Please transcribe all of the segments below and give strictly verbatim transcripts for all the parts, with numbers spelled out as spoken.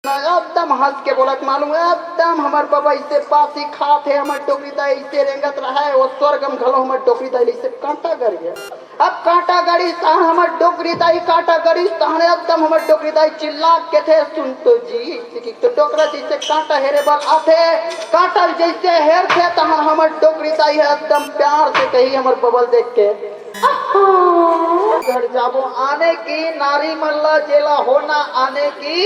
एकदम हंस के बोलत, मालूम है, एकदम हमर बबा ऐसे पासी खात हे, हमर डोकरी दाई ऐसे रेंगत रहा है, वो स्वर्ग में घलो हमर डोकरी दाई ऐसे कांटा गड़ गया। अब कांटा गड़ी तहन हमर डोकरी दाई, कांटा गड़ी तहन एकदम हमर डोकरी दाई चिल्ला के थे, "सुन तो जी, तो डोकरा जैसे कांटा हेरे बर आथे, कांटा जैसे हेर थे तहन हमर डोकरी दाई है एकदम प्यार से कही हमर बबल देख के, घर जाबो आने की नारी मल्ला जेला होना आने की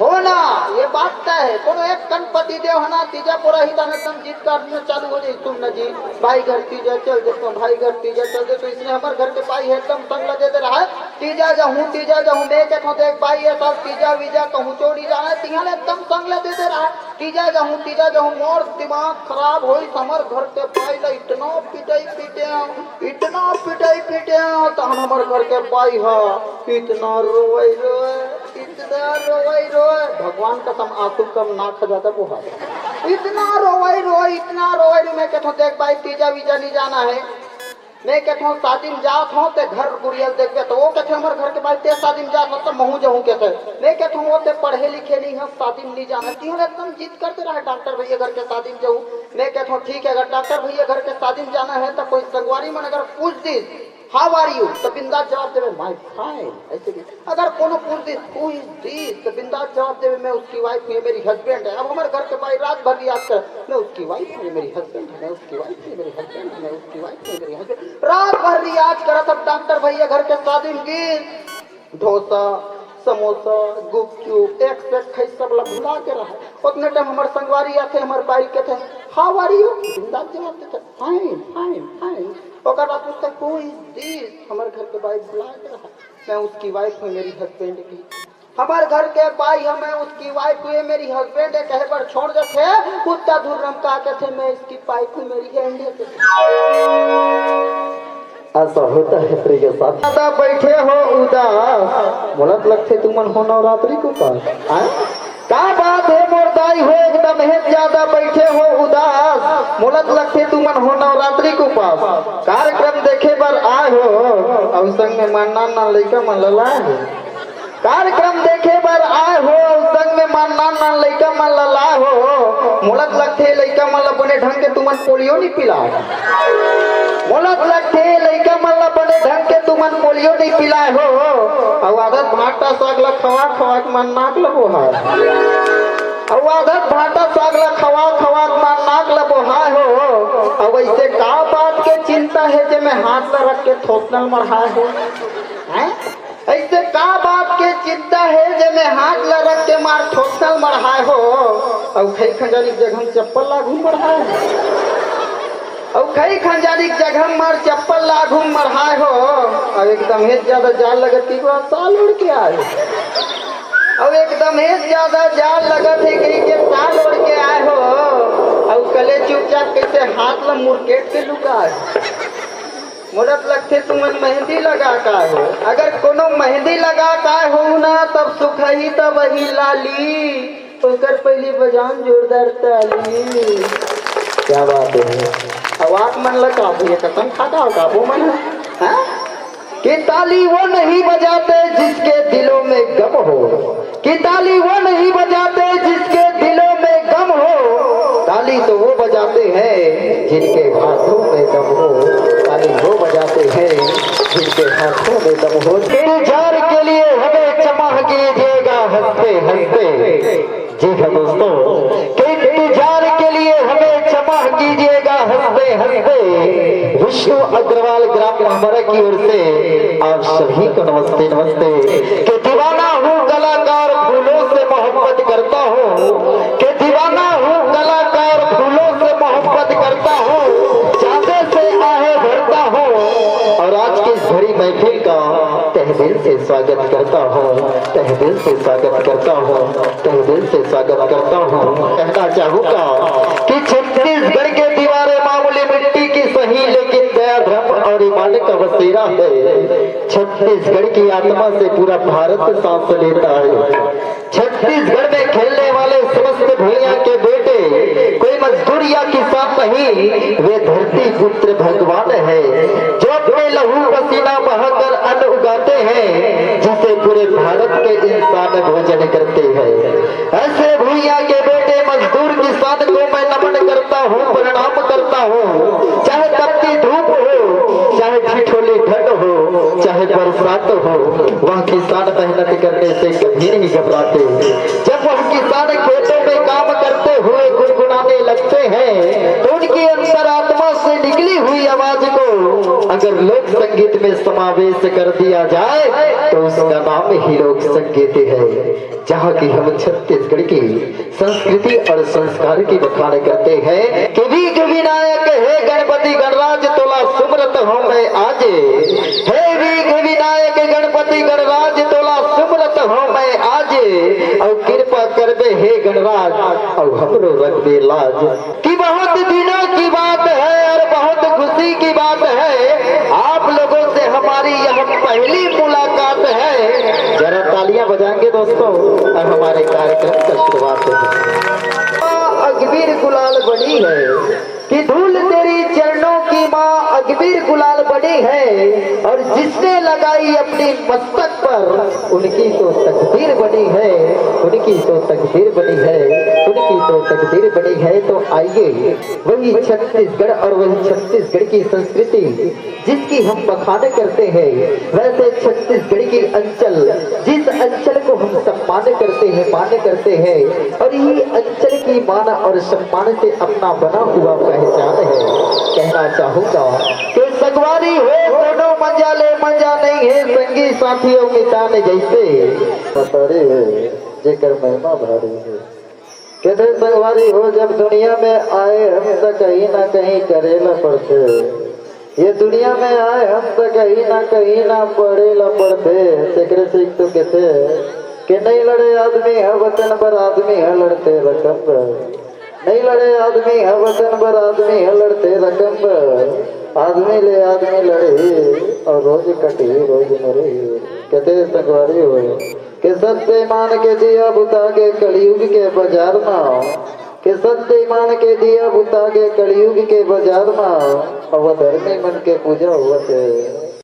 होना।" ये बात तय है। कोनो एक कन पति देव है ना, तीजा पुरहित आने तम जीत काटने चालू हो जाई, "सुन न जी, भाई घर तीजा चल देतो, भाई घर तीजा चल देतो।" इसने हमर घर के बाई है एकदम संग लगे दे रहा है, "तीजा जाहूं, तीजा जाहूं।" मैं कहता हूँ, "देख भाई, ये सब तीजा वीजा कहूँ चोरी जाना है, तिहां ले एकदम संग लगे दे रहा है, तीजा जाहूं, तीजा जाहूं।" मोर दिमाग खराब होई, हमर घर के बाई ला इतना पिटाई पीटे हैं, इतना पिटाई पीटे हैं, तहन हमर घर के बाई हा इतना रोवई रोए, इतना रोवई रोए, भगवान कसम आंसू कम ना खा जाता बुहार। इतना रोवई रोए, इतना रोवई रोए, मैं कहता हूँ, "देख भाई, तीजा वीजा नहीं जाना है।" मैं कहता हूँ, "शादी में जात हो ते घर गुड़ियल देखबे।" तो वो कहते, "हमर घर के बाई ते शादी में जात हो तो महू जाऊँ," कहते। मैं कहता हूँ, "वो ते पढ़े लिखे नहीं हो, शादी में नहीं जाना।" तीनों एकदम जिद करते रहे, "डॉक्टर भैया घर के शादी में जाऊँ।" मैं कहता हूँ, "ठीक है, अगर डॉक्टर भैया घर के शादी में जाना है तो कोई संगवारी मन अगर पूछ दी, 'How are you?' तो बिंदास जवाब देवे, 'My fine.'" ऐसे भी अगर कोनो पूछ दी, "Who is this?" तो बिंदास जवाब देवे, "मैं उसकी वाइफ हूँ, ये मेरी हस्बैंड है।" अब हमारे घर के बाई रात भर रियाज कर, "मैं उसकी वाइफ हूँ, ये मेरी हस्बैंड है, मैं उसकी वाइफ हूँ, ये मेरी हस्बैंड है, मैं उसकी वाइफ हूँ, ये मेरी हस्बैंड।" रात भर रियाज करत, अब डॉक्टर भैया घर के शादी में गिन, डोसा, समोसा, गुपचुप, एक से एक खाई, सब ला भुला के रहा। उतने टाइम हमारे संगवारी आते, हमारे बाई कहते, "How are you?" बिंदास जवाब देते, "Fine, fine, fine।" ओकर बाद पूछते, "Who is this?" हमारे घर के बाई बुला के रहा, "मैं उसकी वाइफ हूँ, मेरी हस्बैंड की।" हमारे घर के बाई है, "मैं उसकी वाइफ हूँ, ये मेरी हस्बैंड है" कहे बर छोड़ देते, कुत्ता धुर्रम का कहते, "मैं इसकी पाइप हूँ, मेरी हैंड है।" ऐसा होता है प्रिय साथी। ज्यादा बैठे हो उदास, मोला तो लगथे तुमन हो नवरात्रि के उपास। आय? का बात है मोर दाई हो, एकदम हे ज्यादा बैठे हो उदास, मोला तो लगथे तुमन हो नवरात्रि के उपास। कार्यक्रम देखे बर आए हो, अउ संग में मन नान नान लइका मन ला लाए हो। कार्यक्रम देखे बर आए हो, संग में मन नान नान लइका मन ला लाए हो। मोला तो लगथे लइका मन ला बने ढंग के तुमन पोलियो नहीं पिलाए। मोला तो लगथे लइका मन ला बने ढंग के तुमन पोलियो नहीं पिलाए हो। अउ आदत भाटा साग ला खवा खवा के मन नाक ला बोहाए। अउ आदत भाटा साग ला खवा खवा के मन नाक ला बोहाए हो। अउ ऐसे का बात के चिंता है जे मैं हाथ ला रख के थोथनल मढ़ाए हो? हैं? ऐसे का बात के चिंता है जे मैं हाथ ला रख के मार थोथनल मढ़ाए हो? अउ खई खंजानी के जगह में चप्पल ला घूम मढ़ाए हो? अउ खई खंजानी के जगह मार चप्पल ला घूम मढ़ाए हो? अउ एकदम हे ज्यादा जाड़ लगत कि बा साल ओढ़ के आए हो। अउ एकदम हे ज्यादा जाड़ लगत हे कही के साल ओढ़ के आए हो। अउ कले चुपचाप कैसे हाथ ला मुरकेट के लुकाए हो। मोला तो लगथे तुमन मेहंदी लगा का हो। अगर कोनो मेहंदी लगा का हो ना, तब सुखही तब वही लाली, ओकर पहली बजान जोरदार ताली। क्या बात है? अब आप मन लगा भैया कसम खा का, का वो मन है? हाँ? कि ताली वो नहीं बजाते जिसके दिलों में गम हो, कि ताली वो नहीं बजाते जिसके दिलों में गम हो, ताली तो वो बजाते हैं जिनके हाथों में दम हो, ताली वो बजाते हैं जिनके हाथों में दम हो। इंतजार के लिए हमें क्षमा कीजिएगा हंसते हंसते। जी हाँ दोस्तों, कि इंतजार के लिए हमें क्षमा कीजिएगा हंसते हंसते। विष्णु अग्रवाल ग्राम हमारा की ओर से आप सभी को नमस्ते, नमस्ते। कि दीवाना हूँ कलाकार फूलों से मोहब्बत करता हूँ, कि दीवाना हूँ कलाकार फूलों से मोहब्बत करता हूँ, चांदे से आहे भरता हूँ और आज की इस भरी महफिल का तहे दिल से स्वागत करता हूँ, तहे दिल से स्वागत करता हूँ, तहे दिल से स्वागत करता हूँ। कहना चाहूँगा कि छत्तीसगढ़ के दीवारे मामूली मिट्टी की सही, लेकिन दया धर्म और ईमान का बसेरा है। छत्तीसगढ़ की आत्मा से पूरा भारत सांस लेता है। छत्तीसगढ़ में खेलने वाले समस्त भैया के बेटे कोई मजदूर या किसान नहीं, वे धरती पुत्र भगवान है, जो अपने लहू पसीना बहाकर अन्न उगाते हैं, जिसे पूरे भारत के इंसान भोजन करते हैं। ऐसे भुइयां के बेटे मजदूर किसान को मैं नमन करता हूँ, प्रणाम करता हूँ। चाहे तपती धूप हो, चाहे ठिठोली ठंड हो, चाहे बरसात हो, वह किसान मेहनत करने से कभी नहीं घबराते। जब वह किसान खेतों में काम करते हुए गुनगुनाने लगते हैं, तो उनकी अंतरात्मा से निकली हुई आवाज को अगर लोक संगीत में समावेश कर दिया जाए, तो उसका नाम ही लोक संगीत है। जहाँ की हम छत्तीसगढ़ की संस्कृति और संस्कार की बखान करते हैं कि विघ्न विनायक हे गणपति गणराज, तोला सुमरत हँव मैं आज। हे विघ्न विनायक गणपति गणराज, तोला सुमरत हँव मैं आज। अउ कृपा करबे हे गणराज, अउ हमरो रखबे लाज। कि बहुत दिनों की बात है और बहुत खुशी की बात है, आप लोगों से हमारी यह पहली मुलाकात है। जरा तालियां बजाएंगे दोस्तों, और हमारे कार्यक्रम का शुरुआत होगी। माँ अगबीर गुलाल बनी है कि धूल तेरी चरणों की माँ अगबीर गुलाल बनी है, और जिसने लगाई अपनी मस्तक पर, उनकी तो तकदीर बनी है, उनकी तो तकदीर बनी है, उनकी तो तकदीर बनी है। तो आइए, वही छत्तीसगढ़ और वही छत्तीसगढ़ की संस्कृति जिसकी हम बखान करते हैं, वैसे छत्तीसगढ़ की अंचल, जिस अंचल को हम सम्मान करते हैं, मान करते हैं, और यही अंचल की मान और सम्मान से अपना बना हुआ पहचान है। कहना चाहूंगा कि संगवारी हो कोनो मंजा ले मंजा नहीं है, संगी साथी अउ मितान जैसे। पतरे है जेकर महिमा भारी है। कहते संगवारी हो, जब दुनिया में आए हम त कहीं ना कहीं करे ला पड़थे। ये दुनिया में आए हम त कहीं ना कहीं ना पड़े ला पड़थे। तेकरे से एक तो कहते कि नहीं लड़े आदमी ह वतन बर, आदमी ह लड़थे रकम बर। नहीं लड़े आदमी ह वतन बर, आदमी ह लड़थे रकम बर। आदमी ले आदमी लड़ही और रोज कटही रोज मरही। कहते संगवारी हो कि सत्य ईमान के दिया बुता के कलयुग के बाजार मा, कि सत्य ईमान के दिया बुता के कलयुग के बाजार मा, अवधर्मी मन के पूजा होवत हे।